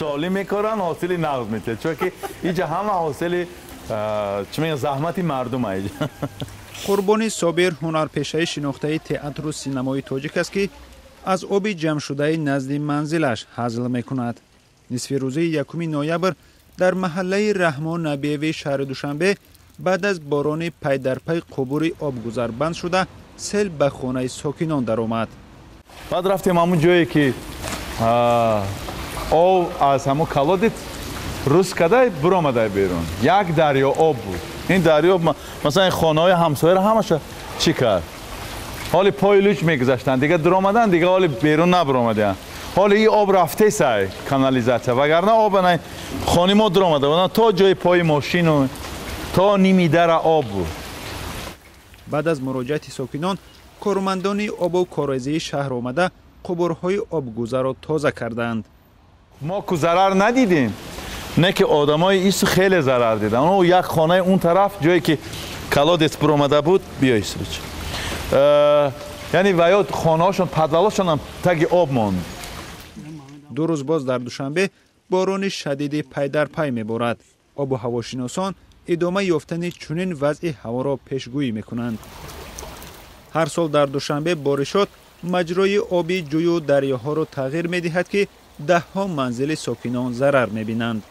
Шолӣ мекоранд, ҳосили нағз метиҳад, чунки иҷа ҳама ҳосили, чӣ мегӯянд, заҳмати мардум аиҷа. Қурбони Собир ҳунарпешаи шинохтаи театру синамои тоҷик аст, ки аз оби ҷамъшудаи назди манзилаш ҳазл мекунад. Нисфи рӯзии 1 ноябр дар маҳаллаи Раҳмон Набиеви шаҳри Душанбе баъд аз борони пайдарпай қубури обгузар банд шуда, сел ба хонаи сокинон даромад. Баъд рафтем ҳамун ҷое, ки об аз ҳамун колодец рус кадай биромадай берун. Як дарё об буд. Ин дарё, масалан, хонаҳои ҳамсояро ҳамаша чӣ кард. Ҳоли пои луч мегузаштанд, дига дуромадан, дига ҳоли берун набиромадаянд. Ҳоли ин об рафтесай канализация, вагарна об хони мо дуромада то ҷои пои мошину то ними дара об буд. Баъд аз муроҷиати сокинон кормандони обу корезии шаҳр омада, қубурҳои обгузарро тоза карданд. Мо ку зарар надидем, не ки одамои ису хеле зарар диданд. О, як хонаи он тараф, ҷое ки колодец биромада буд, биё, Исубич, яъне ваё хонаҳошон, подвалошонам таги об монд. 2 рӯз боз дар Душанбе борони шадиди пайдарпай меборад. Обу ҳавошиносон идома ёфтани чунин вазъи ҳаворо пешгӯӣ мекунанд. Ҳар сол дар Душанбе боришот маҷрои оби ҷӯю дарёҳоро тағйир медиҳад, ки даҳҳо манзили сокинон зарар мебинанд.